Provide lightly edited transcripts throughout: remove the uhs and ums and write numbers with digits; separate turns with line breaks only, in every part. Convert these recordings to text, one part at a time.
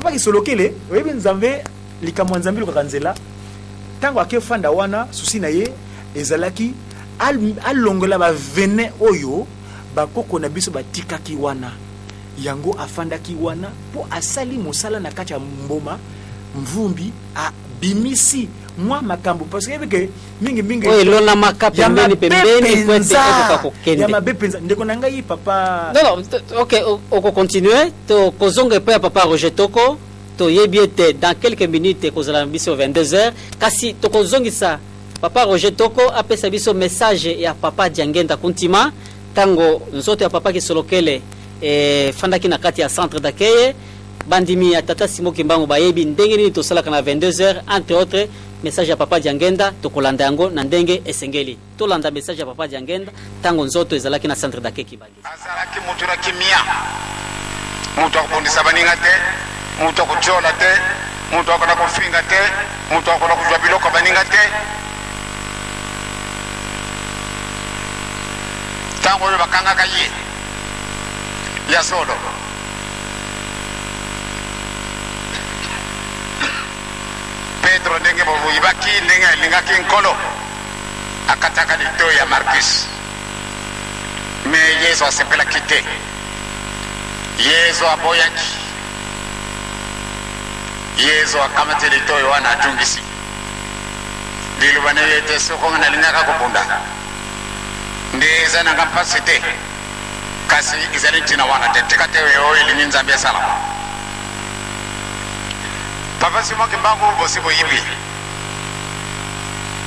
Papa Kisolokele, oyebi Nzambe, likambo ya Nzambe elukaka nzela. Ntango ake fanda wana, susi na ye ezalaki alongola ba venin oyo bakoko na biso batikaki wana. Yango afandaki wana mpo asali mosala na kati ya mboma mvumbi, abimisi mwa makambo parce que yebi ke mingi mingi
oyo elonamaka
ya
pembeni
mabe
pembeni po ete
mpenza,
ekoka
ya
kokende.
mabe mpenza, ndeko na ngai papa.
Non, non, ok, okocontinue tokozonga epai ya papa Roger Toko. Toyebi ete dans quelques minutes ekozala na biso 22 heures, kasi tokozongisa papa Roger Toko apesa biso message ya papa Diangenda Kuntima ntango nzoto ya papa Kisolokele efandaki na kati ya centre d'accueil. Bandimi ya tata Simo Kimbangu bayebi ndenge nini tosalaka na 22 heures. Entre autres, message ya papa Diangenda tokolanda yango na ndenge esengeli. Tolanda message ya papa Diangenda ntango nzoto ezalaki na centre d'accueil Kimbangu.
Azalaki moto na kimia, moto akobundisa baninga te, moto akotiola te, moto akola kofinga te, moto akola kozwa biloko ya baninga te. Ntango oyo bakangaka ye, ya solo Petro, ndenge boyibaki, ndenge alingaki Nkolo, akataka litoi ya Marcus. Me Yesu asepelaki te. Yesu aboyaki. Yesu akamati litoi wana atungisi. Liloba na ye ete soko nga nalingaka kobunda nde eza na nga mpasi te, kasi ezali ntina wana te. Tika te oyo elingi Nzambe esalama. Papa Simon Kimbangu bosi boyibi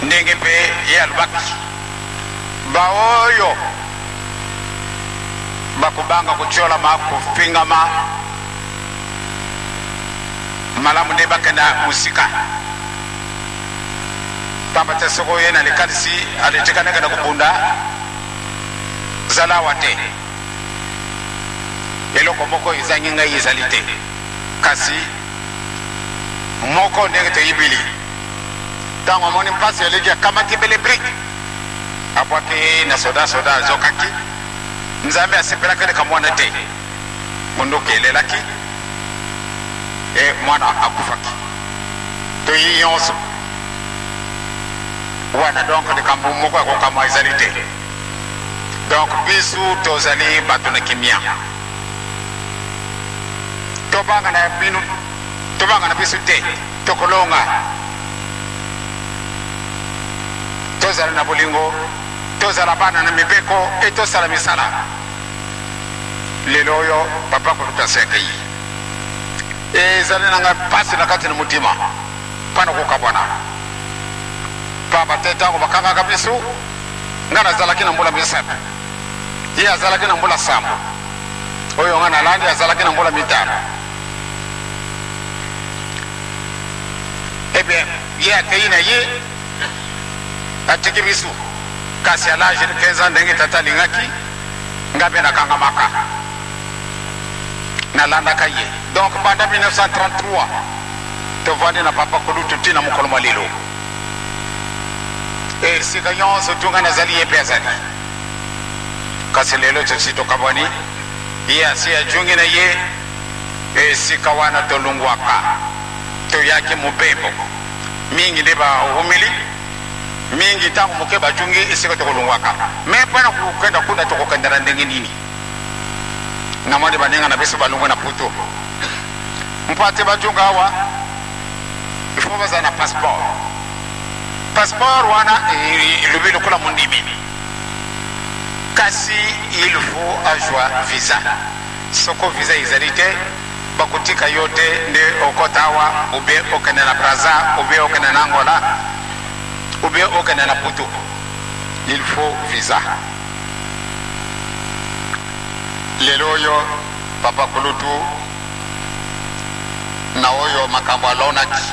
ndenge mpe ye alobaki baoyo bakobanga kotiolama kofingama malamu nde bakenda mosika, pamba te soko oye na likanisi aletika ndenge na kobunda zala awa te. Eloko moko ezangi ngai ezali te, kasi moko ndenge toyibili. Ntango amoni mpasi eleki, akamati bele brike abwaki na soda. Soda azokaki. Nzambe asepelaki likambo wana te. Mondoki elelaki e mwana akufaki. Toyi nyonso wana, donc likambo moko ya kokamwa ezali te. Donc bisu tozali bato na kimia, tobanga na bino, tobanga na biso te, tokolonga. Tozala na bolingo, tozala bana na mibeko e tosala misala. Lelo oyo papa koluta asi akei, ezali na ngai mpasi na kati na motima mpo na kokabwana, pamba te ntango bakangaka biso, ngai nazalaki na mbula 3, ye azalaki na mbula 7, oyo ngai nalandi azalaki na mbula 5. Eh bien, ye akei na ye, atiki biso, kasi à l'âge de 15 ans, ndenge tata alingaki, ngai mpe nakangamaka, nalandaka ye. Donc banda 1933 tovandi na papa kulutu tina mokolo mwa lelo. Esika nyonso tu ngai nazali, ye mpe azali, kasi lelo tosi tokabwani, ye asi ajungi na ye esika wana tolungwaka, toyaki mobembo mingi nde bawumeli mingi ntango moke bajungi esika tokolungwaka. Me mpo na kokenda kuna, tokokenda na ndenge nini? Namoni baninga na biso balungwe na Poto mpo ate bajunga awa, il faut bazala na passeport. Passeport wana elobi lokola mondimi, kasi il faut azwa visa. Soko visa ezali te, bakotika yo te nde okota awa, ou bien okende na Braza, ou bien okende na Angola, ou bien okende na Poto, il faut visa. Lelo oyo papa kulutu na oyo makambo alonaki,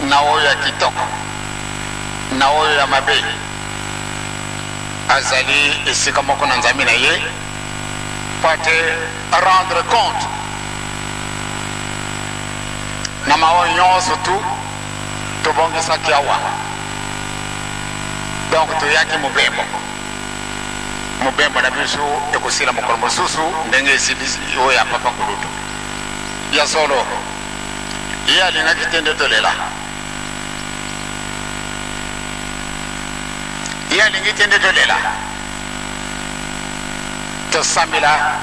na oyo ya kitoko na oyo ya mabe, azali esika moko na Nzambe na ye mpo ate rendre compte na maoyo nyonso tu tobongisaki awa. Donc toyaki mobembo, mobembo na biso ekosila mokolo mosusu ndenge esili oyo ya papa kulutu. Ya solo, ye alingaki te nde tolela. Ye alingi te nde tolela. Tosambela,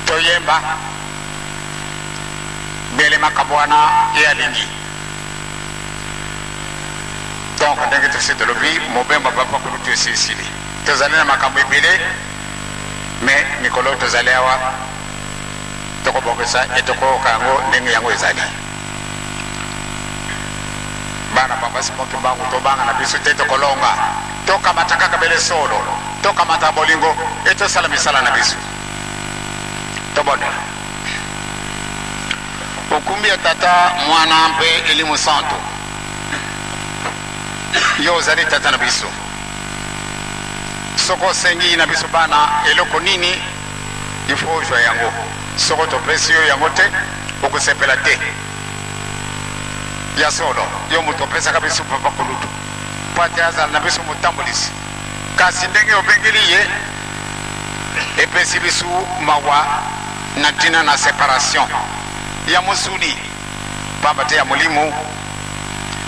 toyemba, bele makambo wana ye alingi. Donc ndenge tosi tolobi, mobembo papa kulutu esi esili. Tozali na makambo ebele, mais mikolo tozali awa tokobongisa e tokoyoka yango ndenge yango ezali. Bana papa Simon Kimbangu, tobanga na biso te, tokolonga. Tokamata kaka bele solo, tokamata bolingo e tosala misala na biso. Tobondela. Okumbi ya Tata, Mwana mpe Elimo Santu, yo ozali Tata na biso. Soko osengi na biso bana eloko nini, il faut ozwa yango. Soko topesi yo yango te, okosepela te. Ya solo, yo moto opesaka biso papa kulutu mpo ate azala na biso motambolisi, kasi ndenge obengeli ye epesi biso mawa na ntina na separation ya mosuni, pamba te ya molimo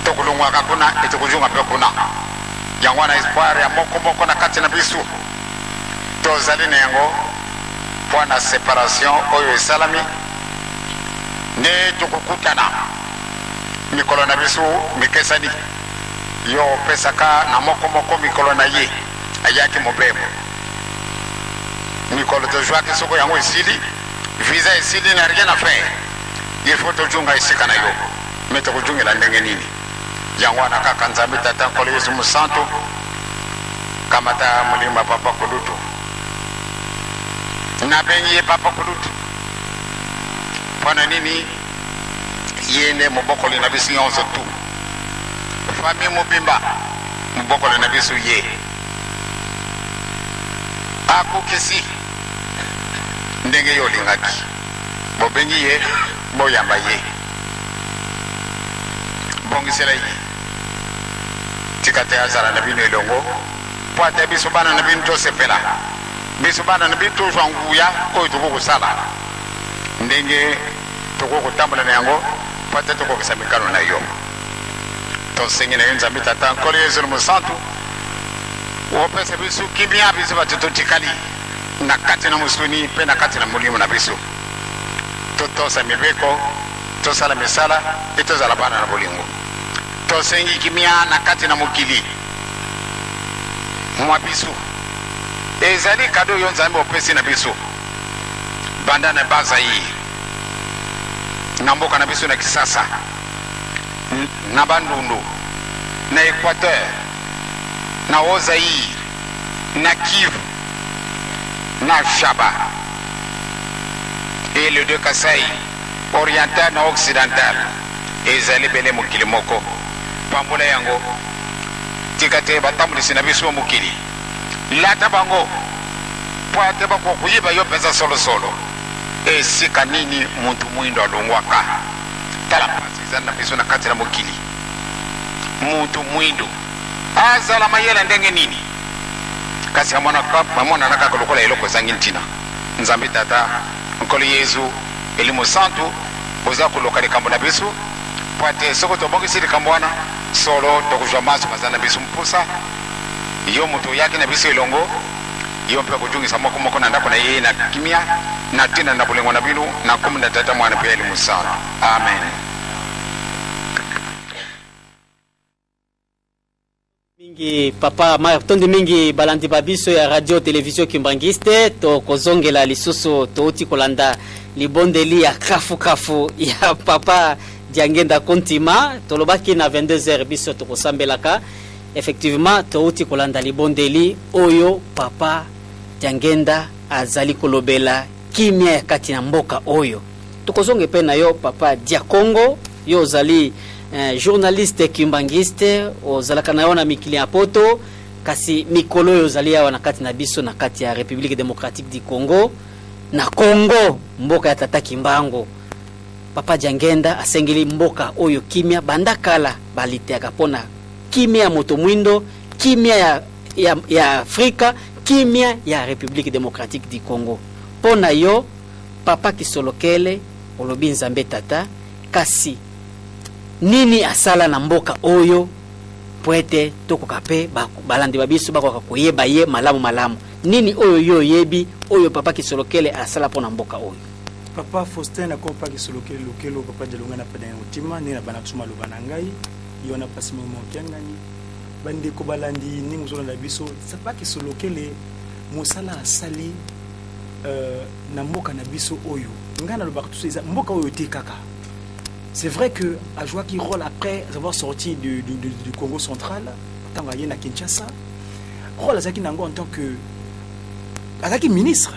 tokolongwaka kuna e tokozonga mpe kuna. Yango wana espoir ya moko moko na kati na biso tozali na yango mpo na separation oyo esalami nde tokokutana mikolo na biso mikesani. Yo opesaka na moko moko mikolo na ye ayaki mobembo. Mikolo tozwaki soko yango esili, visa esili na rien à faire, il faut tozonga esika na yo. Me tokozongela ndenge nini? Yango wana kaka Nzambe Tata Nkolo Yesu Mosantu, kamata molimo ya papa kulutu. Nabengi ye papa kulutu mpo na nini? Ye nde mobokoli na biso nyonso tu, famille mobimba mobokoli na biso ye. Akokisi ndenge yo olingaki, bobengi ye, boyamba ye, bongisela ye, tika te azala na bino elongo, mpo ata biso bana na bino tosepela, biso bana na bino tozwa nguya oyo tokoki kosala ndenge tokoki kotambola na yango, mpo ata tokokisa mikano na yo. Tosengi na yo Nzambe Tata Nkolo Yesu Mosantu, opesa biso kimia, biso bato totikali na kati na mosuni mpe na kati na molimo na biso, totosa mibeko, tosala misala mpe tozala bana na bolingo. Tosengi kimia na kati na mokili mwa biso. Ezali kado yo Nzambe opesi na biso banda na Bas-Zaïre, na mboka na biso na Kisasa, na Bandundu, na Equateur, na Haut-Zaïre, na Kivu, na Shaba et le deux Kasaï, oriental na occidental, ezali bele mokili moko. Pambola yango, tika te batambulisi na biso mokili, lata bango mpo ate bakoka koyeba yo mpenza solosolo esika nini mutu mwindo alongwaka. Tala mpasi ezali na biso na kati na mokili. Mutu mwindo azala mayele ndenge nini, kasi amonana kaka lokola eloko ezangi ntina. Nzambe Tata, Nkolo Yezu, Elimo Santu, boza koloka likambo na biso, mpo ate soko tobongisi likambo wana solo, tokozwa maso maza na biso mposa. Yo moto oyaki na biso elongo, yo mpe okozongisa moko moko na ndako na ye na kimia, na ntina na bolingo na bino, na nkombo na Tata, Mwana mpe Elimo Santu. Amen.
Mingi papa matondi mingi balandi ba biso ya radio television Kimbanguiste. Tokozongela lisusu, touti kolanda libondeli ya kafu kafu ya papa Diangenda Kontima. Tolobaki na 22h biso tokosambelaka. Effectivement touti kolanda libondeli oyo papa Diangenda azali kolobela kimia ya kati na mboka oyo. Tokozonga epai na yo papa Diakongo, yo ozali journaliste kimbanguiste, ozalaka na yo na mikili ya poto, kasi mikolo oyo ozali awa na kati na biso na kati ya République démocratique du Congo, na Congo mboka ya tata Kimbangu. Papa Diangenda asengeli mboka oyo kimia banda kala, baliteaka mpona kimia ya moto mwindo, kimia ya Afrika, kimia ya République démocratique du Congo. Mpo na yo. Papa Kisolokele, olobi Nzambe tata, kasi nini asala na mboka oyo po ete tokoka mpe balandi ba biso bakoka koyeba ye malamu malamu? Nini oyo yo oyebi oyo Papa Kisolokele asala mpo na mboka oyo?
Papa Faustin, nakoma Papa Kisolokele Lokelo, papa Dialunga na pada ya motima ndenge na banda kusoma maloba na ngai ye wana mpasi momokiangani. Bandeko balandi, ndenge ozolanda biso, Papa Kisolokele, mosala asali na mboka na biso oyo, ngai nalobaka tuso eza mboka oyo te kaka. C'est vrai que ajouaki rôle après avoir sorti du Congo central. Ntango aye na Kinshasa, rôle azalaki nango en tant que azalaki ministre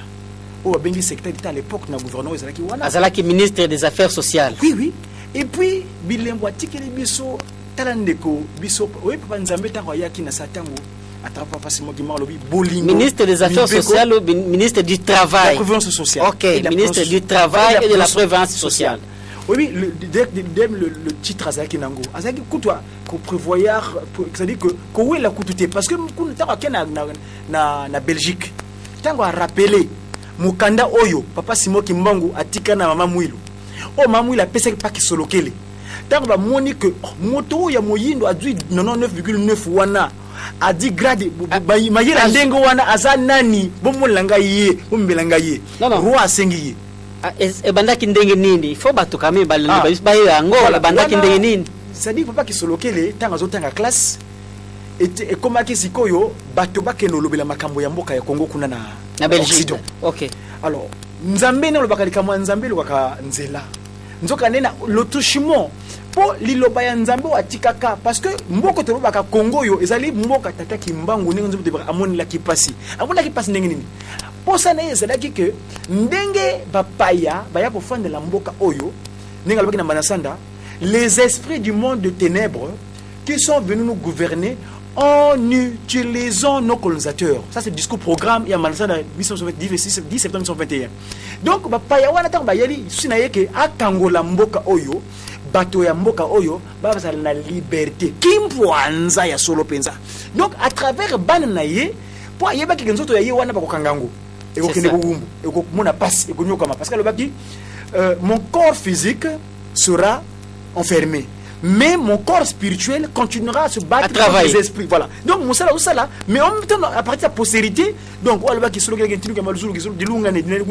oyo babengi secrétaire d'État à l'époque na gouvernement ezalaki wana.
Azalaki ministre des Affaires sociales.
Oui, et puis bilembo atikeli biso, tala ndeko biso oyo, papa Nzambe ntango ayaki na sa ntango attrapa papa Simon Kimbangu, alobi bolingo.
Ministre des Affaires
mibeko,
sociales ou ministre du
la
Travail?
Prévoyance sociale.
Ok.
Et de la
Ministre
prévoyance
du Travail et de la Prévoyance sociale.
Oui, le titre azalaki nango, azalaki kutu koprévoyar, c'est-à-dire que kowela kutu te, parce que kuna ntango ake na Belgique, ntango arappeler mokanda oyo papa Simon Kimbangu atika na mama Mwilu, oyo mama Mwilu apesaki pa Kisolokele, ntango bamoni ke oh, moto oyo ya moyindo azwi 99,9 wana, adi grade mayele ndenge wana, aza nani? Bomonela ngai ye, bomemela ngai ye.
Non, non.
Roi asengi ye.
Ah, ebandaki ndenge nini? Il faut bato quand même balandi
Ah.
bayeba yango.
Voilà.
Ebandaki
Wana,
ndenge nini?
C'est-à-dire papa Kisolokele, ntango azotanga classe, ekomaki sikoyo bato bakende olobela makambo ya mboka ya Congo kuna na,
Na Belgique.
Occident. Alors Nzambe nde alobaka likambo ya Nzambe, elobaka nzela nzoka nde na l'attachement mpo liloba ya Nzambe oyo atikaka, parce que mboka tolobaka Congo oyo ezali mboka tata Kimbangu. Ndenge Nzambe tolobaka, amonelaki mpasi, amonelaki mpasi ndenge nini? Mposa na ye ezalaki ke ndenge bapaya baya kofandela mboka oyo, ndenge alobaki na Mbanasanda, les esprits du monde de ténèbres qui sont venus nous gouverner en utilisant nos colonisateurs. Ça, c'est le discours programme ya Mbanasanda 10 septembre 1921. Donc bapaya wana ntango bayeli susi na ye ke akangola mboka oyo, bato ya mboka oyo bazala na liberté kimpwanza ya solo mpenza. Donc à travers bana na ye, mpo ayebaki ke nzoto ya ye wana bakokanga yango, ekokende
C'est ça.
kowumbu, ekomona pasi, ekonyokama, parce que alobaki mon corps physique sera enfermé, mais mon corps spirituel continuera à se battre
À
contre
travailler.
les esprits. Voilà, donc mosala osala, mais en même temps à partir de la postérité. Donc oyo alobaki solokelaki ntinuka maluzulu dilunga ne dinali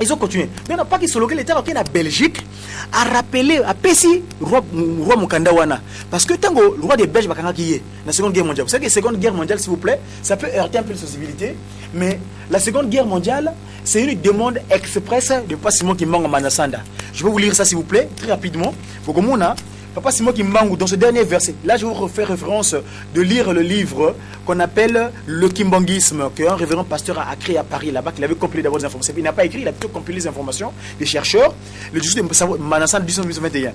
ils ont continué. Maintenant, pas qu'il Kisolokele était na Belgique, a rappelé, apesi roi, roi mokanda wana. Parce que tango le roi des Belges bakangaki ye, la Seconde Guerre mondiale. Vous savez que la Seconde Guerre mondiale, s'il vous plaît, ça peut heurter un peu les sensibilités, mais la Seconde Guerre mondiale, c'est une demande expresse de Papa Simon Kimbangu Manasanda. Je vais vous lire ça, s'il vous plaît, très rapidement. Faut que mon Papa Simon Kimbangu, dans ce dernier verset, là je vous refais référence de lire le livre qu'on appelle Le Kimbanguisme, qu'un révérend pasteur a créé à Paris, là-bas, qu'il avait compilé d'abord des informations. Il n'a pas écrit, il a plutôt compilé les informations des chercheurs. Le discours de Manasanda 1921.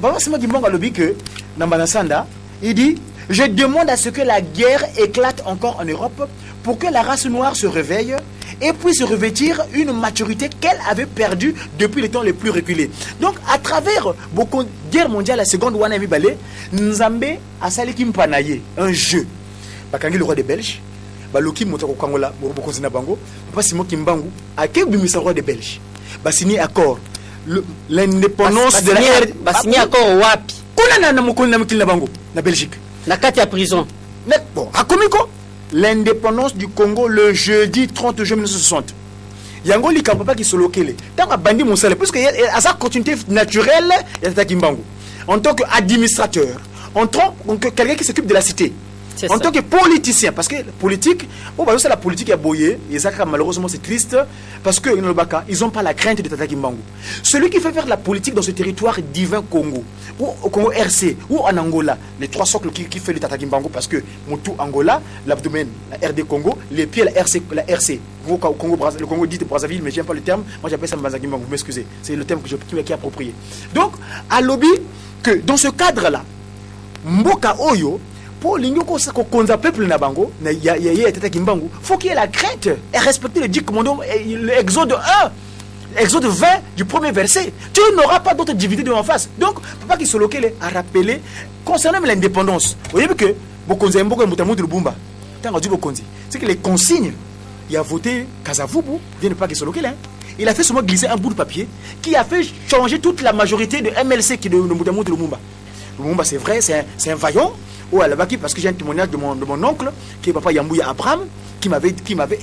Papa Simon Kimbangu a dit que, dans Manasanda, il dit: Je demande à ce que la guerre éclate encore en Europe pour que la race noire se réveille et puisse revêtir une maturité qu'elle avait perdue depuis les temps les plus reculés. Donc, à travers beaucoup de guerre mondiale, la seconde wana mibale, Nzambe asalaki mpana ye, un jeu. Bakangi le roi des Belges, baloki moto akokangola bokonzi na bango, Papa Simon Kimbangu ake bimisa roi des Belges. Basigné accord. L'indépendance de la
Basigné accord wapi?
Kuna na mokoli na mokili na bango, na Belgique.
Na kati ya prison?
Bon, akomi ko l'indépendance du Congo le jeudi 30 juin 1960. Yango likambo papa Kisolokele ntango abandi mosala, puisque aza continuité naturelle ya tata Kimbangu en tant qu'administrateur, en tant que quelqu'un qui s'occupe de la cité,
C'est
en
ça.
tant que politicien, parce que politique oyo bazosala politique ya boye eza kaka, malheureusement c'est triste, parce que nalobaka, ils ont pas la crainte de tata Kimbangu. Celui qui fait faire la politique dans ce territoire divin Congo ou au Congo RC ou en Angola, les trois socles qui fait le tata Kimbangu, parce que motu Angola, l'abdomen la RD Congo, les pieds la RC, la RC Congo, Congo le Congo dit de Brazzaville, mais j'aime pas le terme, moi j'appelle ça Mbanza Kimbangu, vous m'excusez, c'est le terme que je qui est approprié. Donc alobi que dans ce cadre là, mboka oyo mpo olingi kokonza peuple na bango na ya ye ya tata Kimbangu, faut qu'il y ait la crainte et respecter les 10 commandements, l'Exode 1, Exode 20 du premier verset: tu n'auras pas d'autre divinité devant face. Donc papa Kisolokele a rappelé concernant même l'indépendance, oyebi que bokonzi ya mboka ya moto ya Lumbumba, ntango azwi bokonzi, c'est que les consignes Il a voté Kasavubu, vient de pas Kisolokele, hein. Il a fait seulement glisser un bout de papier qui a fait changer toute la majorité de MLC qui de de Lumumba. Lumumba, c'est vrai, c'est un vaillant. Ou à la parce que j'ai un témoignage de mon oncle, qui est papa Yambouya Abraham, qui m'avait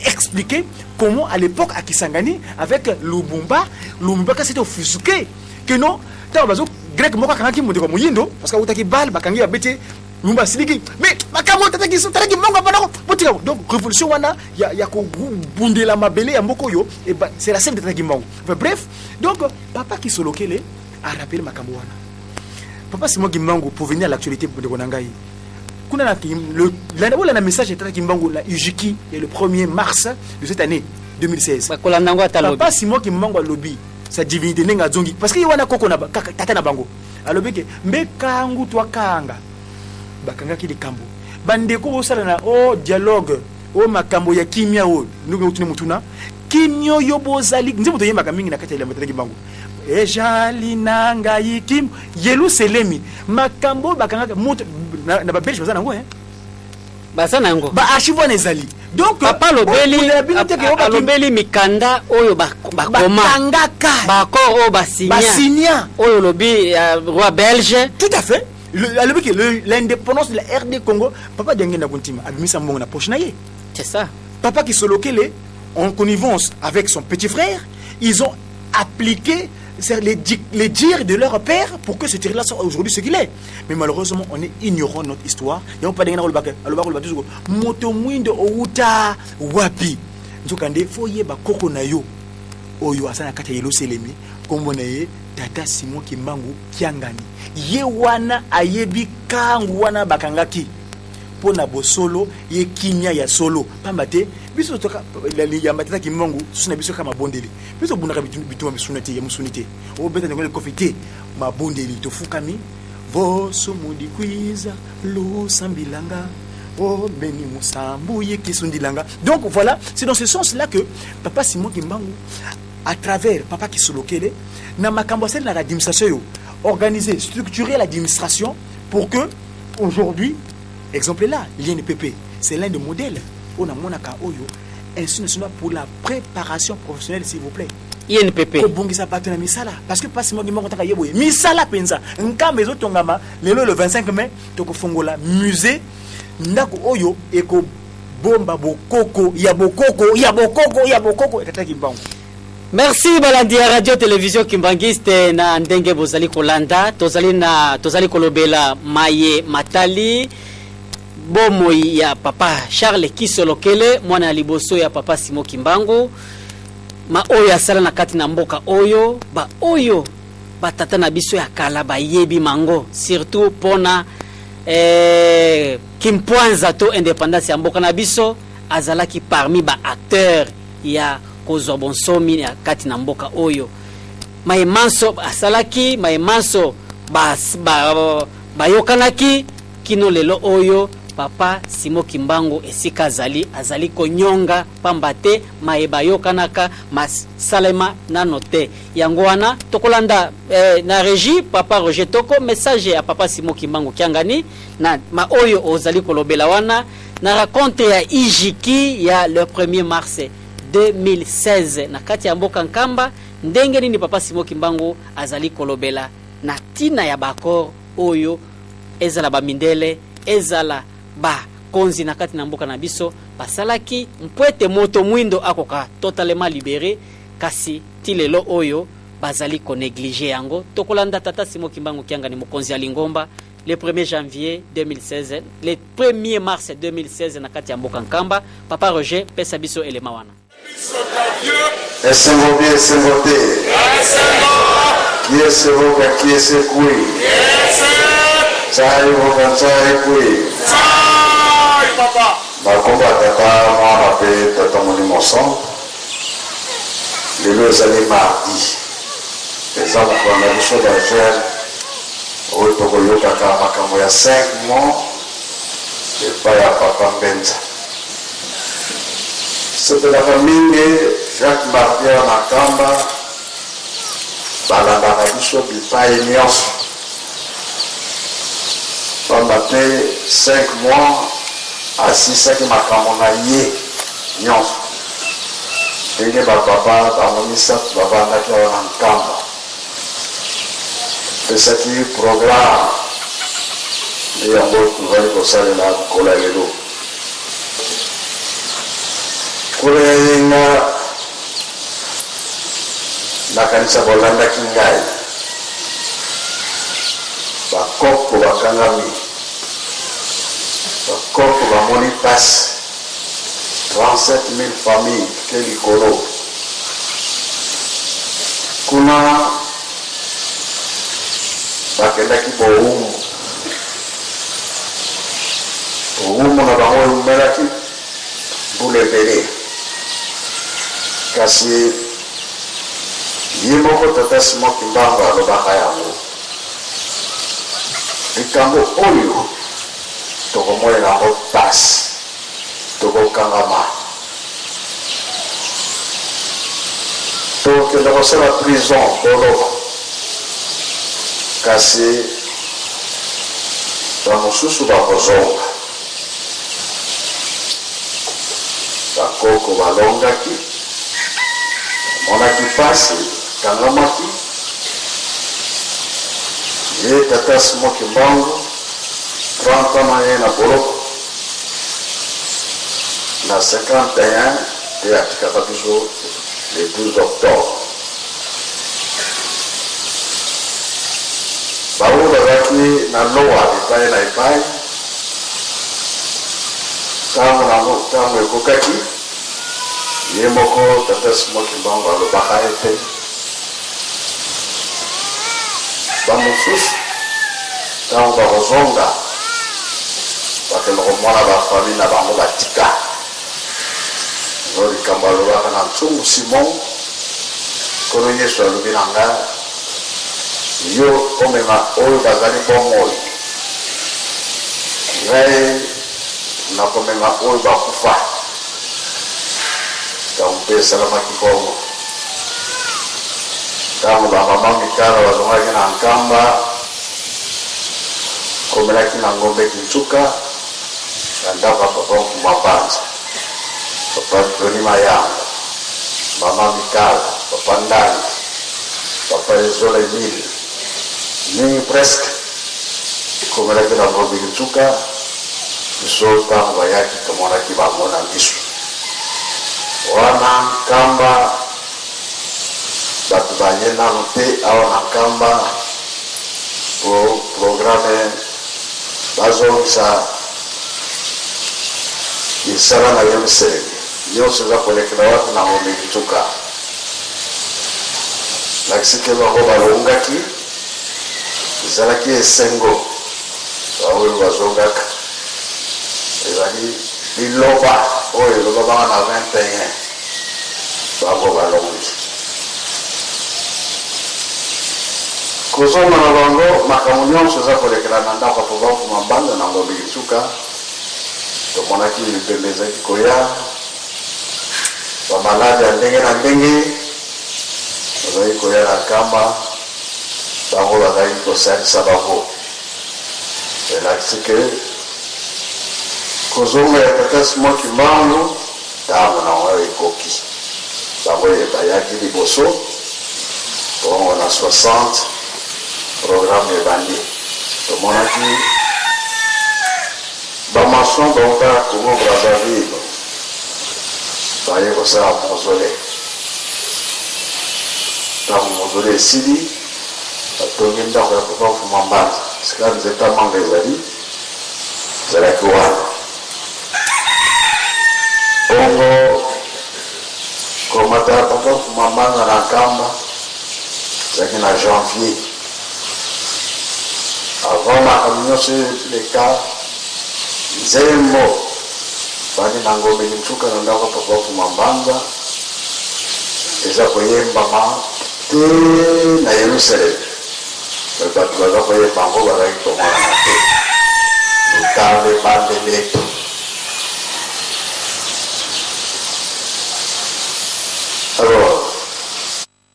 expliqué comment à l'époque à Kisangani, avec Lumumba, Lumumba quand s'était offusqué, que non, tango bazo grec moko akangaki moto moyindo parce que autaki bal bakangi babeti Lumumba asiliki, mais makambo tataki tataki mbongo panako botika. Donc révolution wana ya kobundela mabele ya mboka oyo, eh ben, c'est la scène de tataki mbongo. Enfin, bref, donc papa Kisolokele a rappelé makambo wana. Papa Simon Kimbangu, pour venir à l'actualité, ndeko na ngai, kuna na le na message etata Kimbangu la UJIKI et le 1er mars de cette année 2016.
Bakolanda yango ata lobi.
Papa Simon Kimbangu alobi sa divinité ndenge azongi, parce que ye wana koko na kaka tata na bango, alobi ke mbe kangu twakanga bakangaki likambo bandeko bosala na o dialogue o makambo ya kimia oyo ndenge otuni mutuna kimia oyo bozali nzembo toyembaka mingi na kati ya elembo tata Kimbangu ejali na ngai kim Yelusalemi makambo oyo bakangaka moto na babelge baza nango, hein.
Baza na yango.
Baarchive wana ezali. Donc
papa alobeli
bokundela bino te ke oyo
alobeli mikanda oyo bakoma
bakangaka
baaccord oyo basinya
basinya
oyo olobi ya roi belge.
Tout à fait. Alobi ke l'indépendance de la RD Congo, papa Diangenda Kuntima abimisa mbongo na poche na ye.
C'est ça.
Papa Kisolokele, en connivence avec son petit frère, ils ont appliqué, c'est les dires de leur père pour que ce tir-là soit aujourd'hui ce qu'il est. Mais malheureusement, on est ignorant de notre histoire. Il n'y a pas de alobaka toujours moto mwindo outa wapi. Nzokande faut yeba koko na yo oyo aza na kati ya Yelusalemi, nkombo na ye tata Simon Kimbangu Kiangani. Ye wana ayebi kangu wana bakangaki mpo na bosolo ye kimia ya solo, pamba te biso toka yamba tata Kimbangu susu na biso kaka mabondeli. Biso tobundaka bituma misuni te, ya mosuni te, obeta ndenge likofi te, mabondeli tofukami vosumudikwiza lusambilanga obeni musambu yekisundilanga. Donc voilà, c'est dans ce sens là que papa Simon Kimbangu, à travers papa Kisolokele, na makambo asali na l'administration oyo, organiser, structurer l'administration pour que aujourd'hui, exemple là, l'INPP, c'est l'un des modèles oyo namonaka oyo, Institut national pour la préparation professionnelle, s'il vous plaît.
INPP.
Kobongisa bato na misala, parce que pasi moko moko taka ye boye misala mpenza. Nkamba ezotongama lelo, le 25 mai tokofongola musée, ndako oyo ekobomba bokoko ya bokoko ya bokoko ya bokoko etataki mbango.
Merci balandi ya radio télévision kimbangiste na ndenge bozali kolanda. Tozali na tozali kolobela maye matali bomoi ya papa Charles Kisolokele, mwana ya liboso ya papa Simo Kimbangu, ma oyo asala na kati na mboka oyo. Baoyo batata na biso ya kala bayebi mango, surtout mpona kimpwanza to indépendance ya mboka na biso. Azalaki parmi baacteur ya kozwa bonsomi ya kati na mboka oyo. Maye manso asalaki, maye manso bayokanaki kino lelo oyo papa Simo Kimbangu esika azali, azali konyonga, pamba te maye bayokanaka masalema nano te. Yango wana tokolanda na régie papa Roger Toko, message ya papa Simo Kimbangu Kiangani na ma oyo ozali kolobela wana na raconte ya Ijiki ya le 1er mars 2016 na kati ya mboka Nkamba. Ndenge nini papa Simo Kimbangu azali kolobela na ntina ya baaccord oyo, ezala bamindele, ezala bakonzi na kati na mboka na biso basalaki mpo ete moto mwindo akoka totalement libéré, kasi ti lelo oyo bazali konéglige yango. Tokolanda tata Simo Kimbangu Kiangani, mokonzi ya lingomba, le 1er janvier 2016, le 1er mars 2016 na kati ya mboka Nkamba. Papa Roger, pesa biso elema wana.
Esengo bi esengo te kiese voka kiese kui tsai voka tsai kui bakomba tata mwana mpe tata molimo santo. Lelo ezali mardi, eza mokolo na biso bajeune oyo tokoyokaka makambo ya 5 mois epai ya papa Mbenza. Sepelaka mingi Jacques mardi awa na Nkamba, balandaka biso bipai nyonso, pamba te 5 mois asisaki makambo na ye nyonso. Ndenge ba papa bango misatu bavandaki awa na Nkamba, topesaki programme nde yango tozali kosalela mokolo ya lelo. Mokolo ya yenga, nakanisa bolandaki ngai, bakoko bakangami, bakoko bamoni pasi. 37.000 familles ke likolo kuna bakendaki bowumbu. Bowumbu na bango eumelaki mbula ebele, kasi ye moko tata Simon Kimbangu alobaka yango likambo oyo tokomonela yango pasi. Tokokangama. Tokokende kosala prison, boloko. Kasi bamosusu bakozonga. Bakoko balongaki, bamonaki pasi, bakangamaki. Ye tata Simon Kimbangu, 30 ans na ye na boloko. Na 51 nde atikaka biso le 12 octobre. Baoyo bazalaki na lowa epai na epai, ntango nango ntango ekokaki, ye moko tata Simon Kimbangu alobaka ete bamosusu ntango bakozonga bakende komona ba famille na bango batika. Yango likambo alobaka na Nsungu Simon, Nkolo Yesu alobi na nga, yo omema oyo bazali bomoi, ngai nakomema oyo bakufa. Ntango mpe esalamaki bongo, ntango ba mama Mikala bazongaki na Nkamba, Komelaki na Ngombe Kinsuka, na ndako ya papa Nkuma Mbanza, papa Johnny Mayamba, mama Mikala, papa Ndangi, papa Ezola Emile, mingi presque komelaki na Ngombe Kinsuka. Biso ntango bayaki tomonaki bango na miso wana Nkamba. Bato baye nanu te awa na Nkamba po programme bazongisa misala na Yerusalemi nionso eza kolekela wapi na Ngombe Kituka. Lakisi ke bango balongaki ezalaki esengo baoyo bazongaka ezali liloba oyo elobamaka na 21. Bango balongi. Kozonga na bango, makambo nionso eza kolekela na ndako ya Papa Mfuma Mbanda na Ngombe Kinsuka. Tomonaki mipembe ezalaki koya, ba malade ya ndenge na ndenge bazalaki koya na Nkamba, bango bazalaki kosalisa bango. Elakisi que kozonga ya Tata Simon Kimbangu Tango na yango ekoki, bango bayaki liboso, bongo na 60 programme ebandi. Tomonaki ba maçons bawuta Congo Brazzaville baye kosala mausolee. Tango mausolee esili, batongi ndako ya Papa Mfuma Mbanza, esika nzete ya manga ezali, ezalaki wana. Bongo komata ya papa Mfuma Mbanza na Nkamba ezalaki na janvier. Avant makambo nyonso eleka, nzembo bandi na Ngombe Kinsuka na ndako ya papa Mfuma Mbanza eza koyembama te na Yerusalemi. Bato baza koyemba yango bazalaki komonana te. Lutale bande letu. Alors,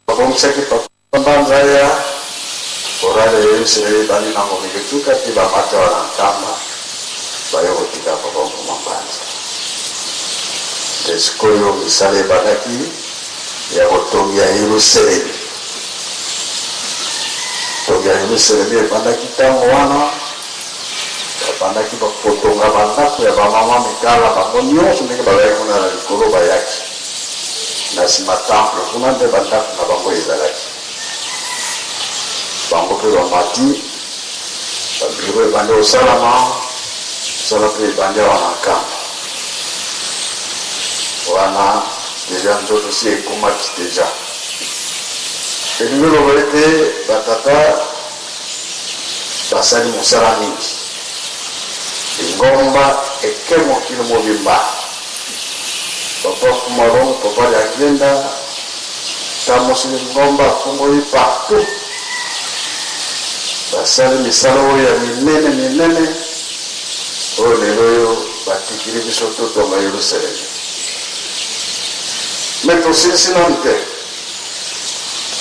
babongisaki papa Mbanza ya chorale ya Yerusalemi ebandi na Ngombe Kituka ti bamati awa na Nkamba baye kotika papa Mvuma Mbanza. Nde sikoyo misala ebandaki. Ya botongi ya Yelusalemi. Botongi ya Yelusalemi ebandaki ntango wana babandaki kotonga bandako ya bamama mikala, bango nyonso ndenge bazalaki kuna na likolo, bayaki na nsima temple kuna nde bandako na bango ezalaki. Bango mpe bamati babiro, ebandi kosalama mosala mpe ebandi awa na Nkamba wana. Déjà nzoto si ekomaki déjà, elingi oloba ete batata basali mosala mingi, lingomba eke mokili mobimba. Papa Kumalongo, papa Liangenda tamosi lingomba, afungoli partout, basali misala oyo ya minene minene oyo lelo oyo batikili biso totonga Yerusalemi. Mais tosilisi nanu te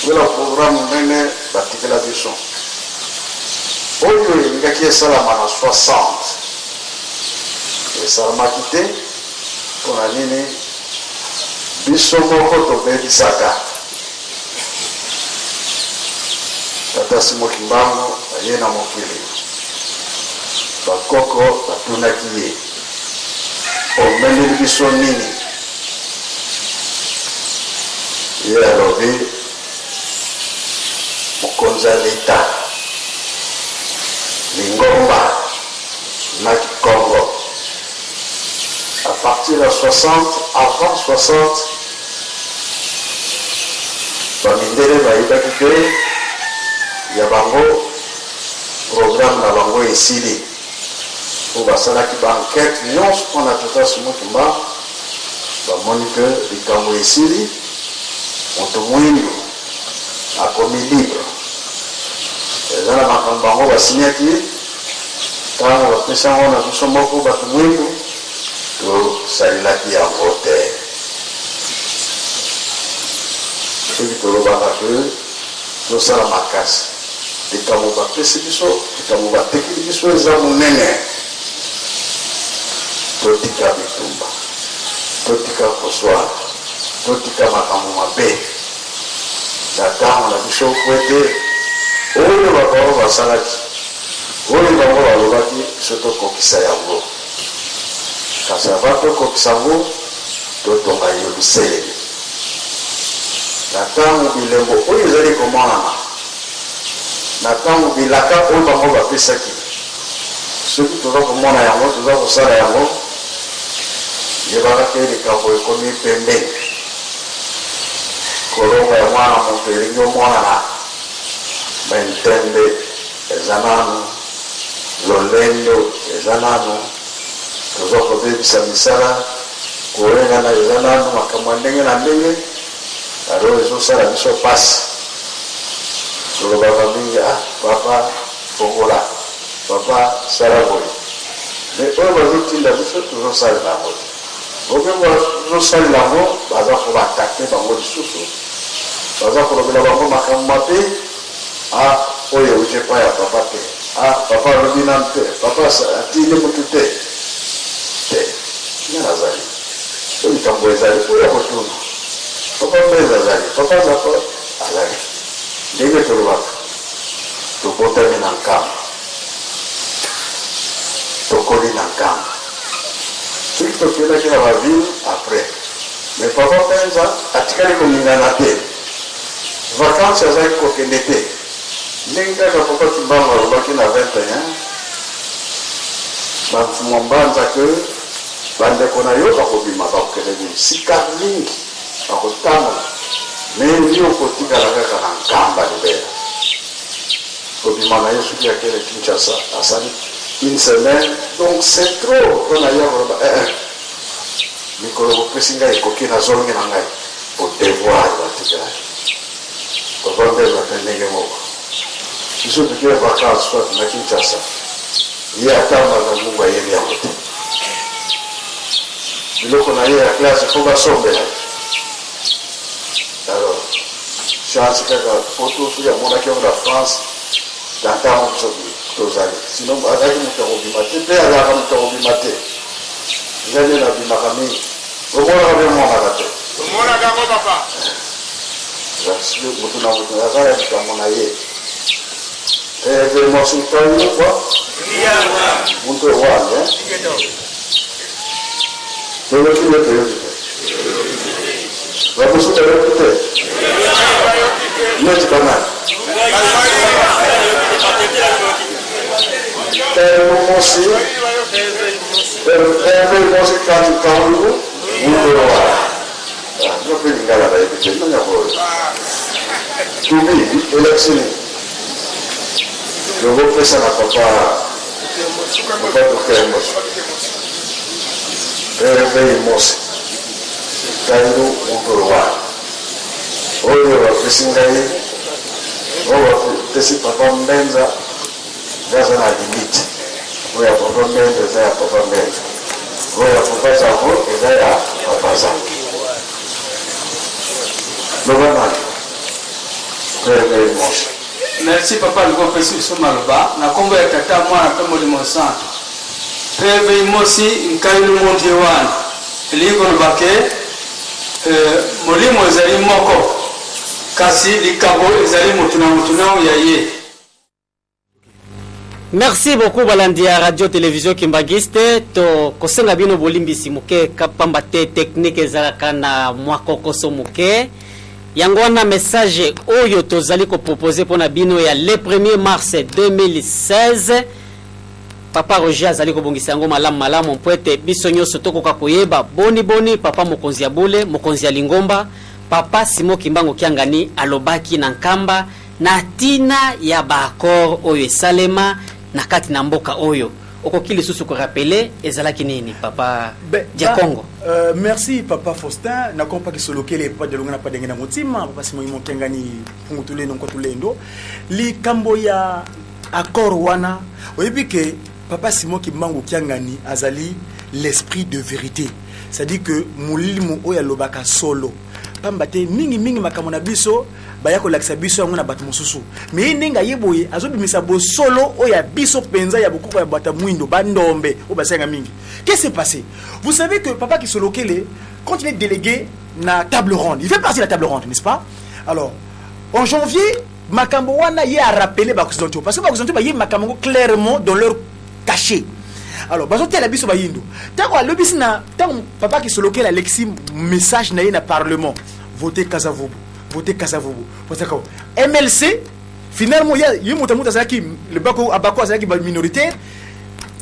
wela programme monene batikela biso oyo elingaki esalama na 60, esalamaki te. Mpona nini? Biso moko tobebisaka. Tata Simo Kimbangu aye na mokili, bakoko batunaki ye: "Omemeli biso nini?" Ye alobi: "Mokonzi ya leta, lingomba na Kikongo." À partir ya 60, avant 60, bamindele bayebaki ke ya bango programme na bango esili, po basalaki baenquête nyonso mpona tata Simo Kimbangu, bamoni ke likambo esili, moto mwindu akomi libre. Eza na makambo bango basinyaki ntango bapesi yango na biso moko bato mwindu, tosalelaki yango te. Soki tolobaka ke tosala makasi, likambo bapesi biso, likambo batekeli biso eza monene. Totika bitumba, totika koswana, totika makambo mabe na ntango na biso, po ete oyo babango basalaki, oyo bango balobaki, biso tokokisa yango. Kasi avant tokokisa yango, totonga Yerusalemi. Na ntango bilembo oyo ezali komonana, na ntango bilaka oyo bango bapesaki, soki toza komona yango, toza kosala yango, yebaka ke likambo ekomi pembeni. Kolonga ya mwana moto elingi omonana, me ntembe eza nanu, lolendo eza nanu, toza kobebisa misala, koyengana eza nanu, makambo ya ndenge na ndenge. Alors ezosala biso mpasi. Tolobaka mingi: "Ah papa, fongola, papa, sala boye." Mais oyo bazotinda biso, tozosalela yango te. Obe bazosalela yango, baza kobatake bango lisusu, baza kolobela bango makambo mabe. Ah, oyo euti epai ya papa te. Ah, papa alobi nanu te, papa atindi mutu te. Te, nga nazali so likambo ezali oyo kotuna papa Mbeza azali, papa Zako azali. Ndenge tolobaka, tobotami na Nkamba, tokoli na Nkamba. Soki tokendaki na baville après, mais papa Mpenza atikali koningana te, vacance azalaki kokende te. Ndenge kaka papa Kimbangu alobaki na 21 bamfumu mbanza ke bandeko na yo bakobima, bakokende bisika mingi, bakotambola, mais yo okotikala kaka na Nkamba libela. Kobima na ye, soki akende Kinshasa, asali une semaine, donc c'est trop mpona ye. Akoloba: "Eh, mikolo bopesi ngai ekoki, nazongi na ngai po devoir batikala." Papa Mbeza mpe ndenge moko. Biso toke vacance soit na Kinshasa, ye atambaka ngungu, ayebi yango te. Biloko na ye ya classe fo basombela. Alors chance kaka poto, soki amonaki yango na France na ntango biso tozali, sinon azalaki moto ya kobima te, mpe azalaka moto ya kobima te. Ngai nde nabimaka mingi, omonaka mpe omonaka te.
Tomonaka yango, papa.
Elakisi moto na moto aza na likambo na ye. Événement sur quoi? Muntu wana. Toyoki nde toyoki te. Bamosusu bayoki te. Neti banani? Mosi, Hervé Mosi kati kangu, muntu wana. Yo mpe lingala nayebi te, nani yango tubi elakisi nini? Tokopesa na papa Tokemos Hervé Mosi Kandu muntu wana. Oyo bapesi ngai, oyo bapesi papa Mbenza, nga aza na limite. Oyo ya papa Mbenza eza ya papa Mbenza, oyo ya papa Zango eza ya papa Zango. Loba nani? Hervé Mosi.
Merci papa Luko, opesi biso maloba na nkombo ya Tata, Mwana mpe Molimo Santo. Mpe Mosi Nkailu Mondie wana elingi koloba ke molimo ezali moko, kasi likabo ezali motu na motu na ya ye.
Merci beaucoup balandi ya Radio Télévision Kimbanguiste. To kosenga bino bolimbisi moke pamba te technique ezalaka na mwa kokoso moke. Yango wana message oyo tozali kopropose mpona bino ya le 1er mars 2016, papa Roger azali kobongisa yango malamu malamu mpo ete biso nyonso tokoka koyeba boni boni papa mokonzi ya bule, mokonzi ya lingomba, papa Simon Kimbangu Kiangani alobaki na Nkamba na ntina ya baaccord oyo esalema na kati na mboka oyo. Okoki lisusu korappeler ezalaki nini, papa Diakongo?
Merci papa Faustin. Nakompaki solokele papa Dialonga na padenge na motima papa Simon Mokengani mpungu tulendo nko tulendo. Likambo ya accord wana, oyebi ke papa Simon Kimbangu Kiangani azali l'esprit de vérité, c'est-à-dire que molimo oyo alobaka solo, pamba te mingimingi makambo na biso baya kolakisa biso yango na bato mosusu, me ye ndenge aye boye azobimisa bosolo oyo ya biso mpenza ya bokoko ya bato ya mwindo, bandombe oyo basenga mingi. Qu'est-ce qui s'est passé? Vous savez que papa Kisolokele, quand il est délégué na table ronde, il fait partie de la table ronde, n'est-ce pas? Alors en janvier, makambo wana ye a rappelé baoccidentaux, parce que baoccidentaux baye makambo yango clairement dans leur cachet. Alors bazotela biso bayindo. Ntango alobisi na ntango papa Kisolokele alekisi message na ye na parlement, vote Kasavubu, vote Kasavubu, MLC, finalement ye moto azalaki le bako abako, azalaki minoritaire.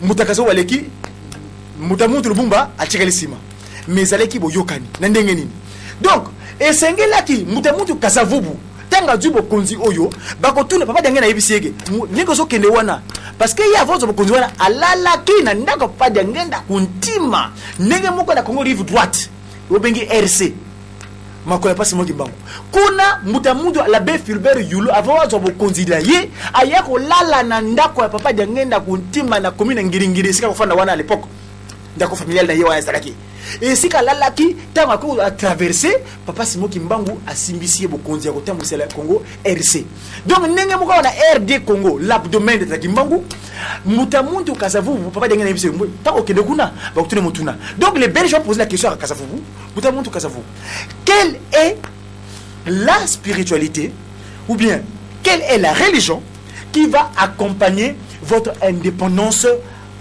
Moto Akasavubu aleki, moto amuntu Lubumba atikali nsima, mais ezalaki boyokani na ndenge nini? Donc esengelaki moto amuntu Kasavubu, ntango azwi bokonzi oyo, bakotuna papa Diange, nayebisi yeke ndenge ozokende wana, parce que ye avant ozwa bokonzi wana alalaki na ndako papa Diangenda kuntima ndenge moko na Congo rive droite obengi RC makolo ya pasi moki bango kuna. Moto ya mutu l'abbé Fulbert Yulo, avant azwa bokonzi na ye, aya kolala na ndako ya papa Diangenda kuntima na commune ya Ngiringiri, esika kofanda wana à l'époque ndako familiale na ye wana ezalaki esika alalaki. Ntango akoki atraverse, papa Simon Kimbangu asimbisi ye bokonzi ya kotambwisela Congo RC. Donc ndenge moko wana RD Congo, l'abdomen de Kimbangu, moto ya muntu Kasavubu, papa ndenge na ye biso, ntango okende kuna bakotuna motuna. Donc les Belges ont posé la question à Kasavubu, moto ya muntu Kasavubu: quelle est la spiritualité ou bien quelle est la religion qui va accompagner votre indépendance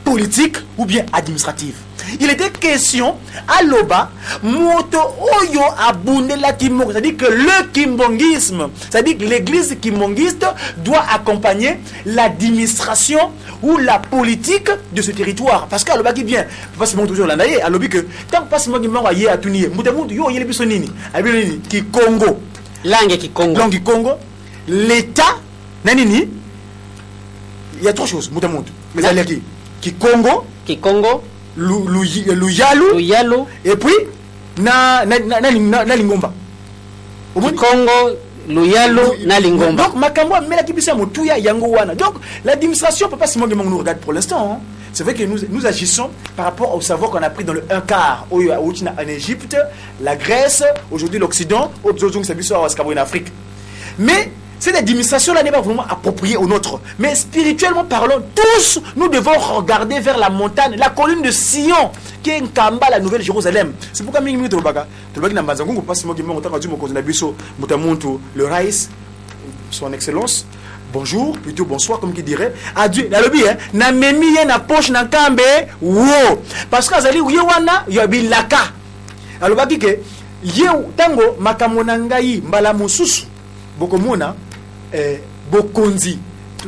politique ou bien administrative? Il était question aloba moto oyo abundelaki moko, c'est-à-dire que le kimbanguisme, c'est-à-dire que l'église kimbanguiste doit accompagner l'administration ou la politique de ce territoire, parce que alobaki bien papa Simon toujours olanda ye, alobi que ntango papa Simon Kimbangu aye, atuni ye: moto mutu yo oyeli biso nini? Ayebi nini? Kikongo.
Langue kikongo.
Langue kikongo, l'état na nini. Il y a trois choses, moto mutu, mais ezalaki kikongo.
Kikongo.
Luyalu.
Luyalu.
Et puis na lingomba. Omoni?
Kikongo, luyalu na lingomba.
Donc makambo amelaki biso ya motuya yango wana. Donc l'administration, papa Simon Kimbangu nous regarde pour l'instant, hein. C'est vrai que nous, nous agissons par rapport au savoir qu'on a pris dans le un quart oyo auti en Égypte, la Grèce, aujourd'hui l'Occident, oyo tozongisa biso awa sika boye na Afrique. Mais Cette administration-là n'est pas vraiment appropriée au nôtre. Mais spirituellement parlant, tous, nous devons regarder vers la montagne, la colline de Sion, qui est Nkamba, la nouvelle Jérusalem. C'est pourquoi mingi mingi tolobaka, tolobaki na Mbanza Ngungu, pasi moki mongo tango azwi mokonzi na biso, moto ya muntu, le Raïs, son excellence, bonjour, plutôt bonsoir, comme qui dirait, adieu, nalobi, hein, namemi ye na poche na nkambe, wo, parce que azali ye wana ya bilaka. Alobaki ke ye ntango makambo na ngai mbala mosusu bokomona bokonzi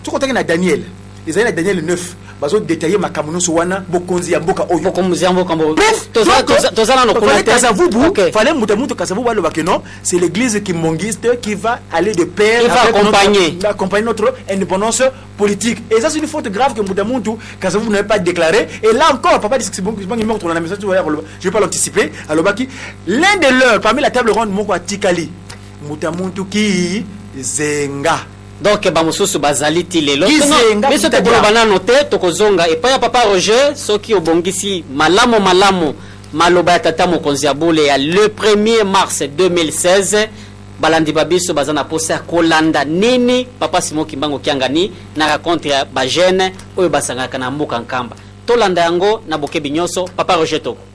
soki otangi na Daniel, ezali na Daniel 9, bazodétailler makambo nyonso wana, bokonzi ya mboka oyo.
Bokonzi ya mboka mbo.
Bref, donc,
Toza nano kuna
fallait
te.
Kasavubu, fallait mutu mutu Kasavubu alobaki non, c'est l'église kimbanguiste qui va aller de pair
Qui va
avec
accompagner.
Accompagner notre indépendance politique. Et ça, c'est une faute grave que Mbuta Muntu Kasavubu n'avait pas déclaré. Et là encore, papa dit que c'est bon, je ne vais pas l'anticiper. Alobaki, l'un de leurs, parmi la table ronde, moko atikali, Mbuta Muntu ki zenga.
Donc bamosusu bazali ti lelo.
Kizenga
Biso
kutadia.
tokoloba nano te, tokozonga epai ya papa Roger soki obongisi malamu malamu maloba ya tata mokonzi ya bule ya le 1er mars 2016. Balandi ba biso baza na posa ya kolanda nini papa Simon Kimbangu Kiangani na rencontre ya bajeunes oyo basangaka na mboka Nkamba. Tolanda yango na bokebi nyonso. Papa Roger Toko.